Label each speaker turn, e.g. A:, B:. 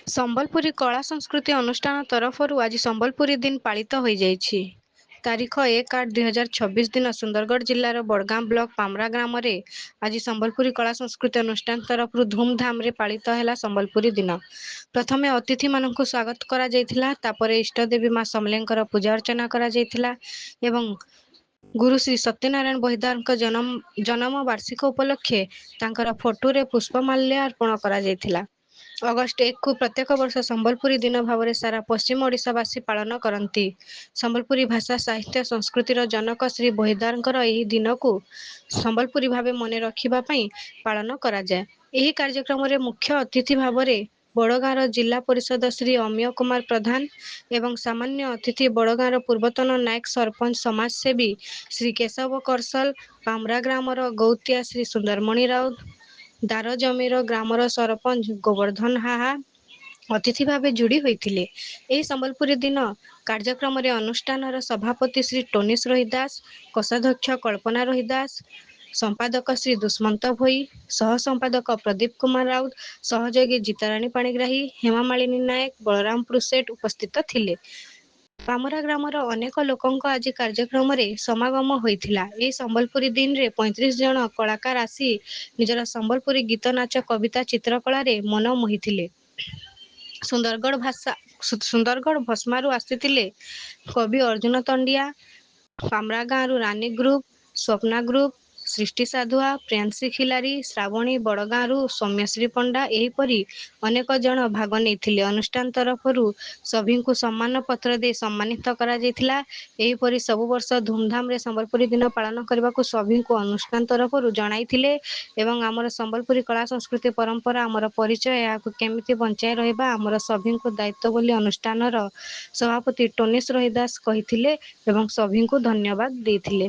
A: ସମ୍ବଲପୁରୀ କଳା ସଂସ୍କୃତି ଅନୁଷ୍ଠାନ ତରଫରୁ ଆଜି ସମ୍ବଲପୁରୀ ଦିନ ପାଳିତ ହୋଇଯାଇଛି। ତାରିଖ 1-8-2026 ଦିନ ସୁନ୍ଦରଗଡ଼ ଜିଲ୍ଲାର ବଡ଼ଗାଁ ବ୍ଲକ ପାମରା ଗ୍ରାମରେ ଆଜି ସମ୍ବଲପୁରୀ କଳା ସଂସ୍କୃତି ଅନୁଷ୍ଠାନ ତରଫରୁ ଧୁମଧାମରେ ପାଳିତ ହେଲା ସମ୍ବଲପୁରୀ ଦିନ। ପ୍ରଥମେ ଅତିଥିମାନଙ୍କୁ ସ୍ୱାଗତ କରାଯାଇଥିଲା, ତାପରେ ଇଷ୍ଟଦେବୀ ମା ସମଲେଇଙ୍କର ପୂଜା ଅର୍ଚ୍ଚନା କରାଯାଇଥିଲା ଏବଂ ଗୁରୁ ଶ୍ରୀ ସତ୍ୟନାରାୟଣ ବହିଦାରଙ୍କ ଜନ୍ମ ବାର୍ଷିକ ଉପଲକ୍ଷେ ତାଙ୍କର ଫଟୋରେ ପୁଷ୍ପମାଲ୍ୟ ଅର୍ପଣ କରାଯାଇଥିଲା। ଅଗଷ୍ଟ 1କୁ ପ୍ରତ୍ୟେକ ବର୍ଷ ସମ୍ବଲପୁରୀ ଦିନ ଭାବରେ ସାରା ପଶ୍ଚିମ ଓଡ଼ିଶାବାସୀ ପାଳନ କରନ୍ତି। ସମ୍ବଲପୁରୀ ଭାଷା, ସାହିତ୍ୟ, ସଂସ୍କୃତିର ଜନକ ଶ୍ରୀ ବହିଦାରଙ୍କର ଏହି ଦିନକୁ ସମ୍ବଲପୁରୀ ଭାବେ ମନେ ରଖିବା ପାଇଁ ପାଳନ କରାଯାଏ। ଏହି କାର୍ଯ୍ୟକ୍ରମରେ ମୁଖ୍ୟ ଅତିଥି ଭାବରେ ବଡ଼ଗାଁର ଜିଲ୍ଲା ପରିଷଦ ଶ୍ରୀ ଅମୀୟ କୁମାର ପ୍ରଧାନ ଏବଂ ସାମାନ୍ୟ ଅତିଥି ବଡ଼ଗାଁର ପୂର୍ବତନ ନାୟକ ସରପଞ୍ଚ ସମାଜସେବୀ ଶ୍ରୀ କେଶବ କରସଲ, ପାମରା ଗ୍ରାମର ଗୌତିଆ ଶ୍ରୀ ସୁନ୍ଦରମଣି ରାଉତ, ଦାରଜମିର ଗ୍ରାମର ସରପଞ୍ଚ ଗୋବର୍ଦ୍ଧନ ହାହା ଅତିଥି ଭାବେ ଯୋଡ଼ି ହୋଇଥିଲେ। ଏହି ସମ୍ବଲପୁରୀ ଦିନ କାର୍ଯ୍ୟକ୍ରମରେ ଅନୁଷ୍ଠାନର ସଭାପତି ଶ୍ରୀ ଟୋନିସ ରୋହିଦାସ, କୋଷାଧ୍ୟକ୍ଷ କଳ୍ପନା ରୋହିଦାସ, ସମ୍ପାଦକ ଶ୍ରୀ ଦୁଷ୍ମନ୍ତ ଭୋଇ, ସହ ସମ୍ପାଦକ ପ୍ରଦୀପ କୁମାର ରାଉତ, ସହଯୋଗୀ ଜିତାରାଣୀ ପାଣିଗ୍ରାହୀ, ହେମାମାଳିନୀ ନାୟକ, ବଳରାମ ପୃଷେଠ ଉପସ୍ଥିତ ଥିଲେ। ପାମରା ଗ୍ରାମର ଅନେକ ଲୋକଙ୍କ ଆଜି କାର୍ଯ୍ୟକ୍ରମରେ ସମାଗମ ହୋଇଥିଲା। ଏହି ସମ୍ବଲପୁରୀ ଦିନରେ 35 ଜଣ କଳାକାର ଆସି ନିଜର ସମ୍ବଲପୁରୀ ଗୀତ, ନାଚ, କବିତା, ଚିତ୍ରକଳାରେ ମନ ମୋହିଥିଲେ। ସୁନ୍ଦରଗଡ଼ ଭାଷା ସୁନ୍ଦରଗଡ଼ ଭସ୍ମାରୁ ଆସିଥିଲେ କବି ଅର୍ଜୁନ ତଣ୍ଡିଆ, ପାମରା ଗାଁରୁ ରାନୀ ଗ୍ରୁପ, ସ୍ୱପ୍ନା ଗ୍ରୁପ, ସୃଷ୍ଟି ସାଧୁଆ, ପ୍ରିୟାଂଶୀ ଖିଲାରୀ, ଶ୍ରାବଣୀ, ବଡ଼ଗାଁରୁ ସୌମ୍ୟଶ୍ରୀ ପଣ୍ଡା, ଏହିପରି ଅନେକ ଜଣ ଭାଗ ନେଇଥିଲେ। ଅନୁଷ୍ଠାନ ତରଫରୁ ସଭିଙ୍କୁ ସମ୍ମାନ ପତ୍ର ଦେଇ ସମ୍ମାନିତ କରାଯାଇଥିଲା। ଏହିପରି ସବୁ ବର୍ଷ ଧୁମଧାମରେ ସମ୍ବଲପୁରୀ ଦିନ ପାଳନ କରିବାକୁ ସଭିଙ୍କୁ ଅନୁଷ୍ଠାନ ତରଫରୁ ଜଣାଇଥିଲେ ଏବଂ ଆମର ସମ୍ବଲପୁରୀ କଳା ସଂସ୍କୃତି ପରମ୍ପରା ଆମର ପରିଚୟ, ଏହାକୁ କେମିତି ବଞ୍ଚାଇ ରହିବା ଆମର ସଭିଙ୍କୁ ଦାୟିତ୍ୱ ବୋଲି ଅନୁଷ୍ଠାନର ସଭାପତି ଟୋନିସ ରୋହିଦାସ କହିଥିଲେ ଏବଂ ସଭିଙ୍କୁ ଧନ୍ୟବାଦ ଦେଇଥିଲେ।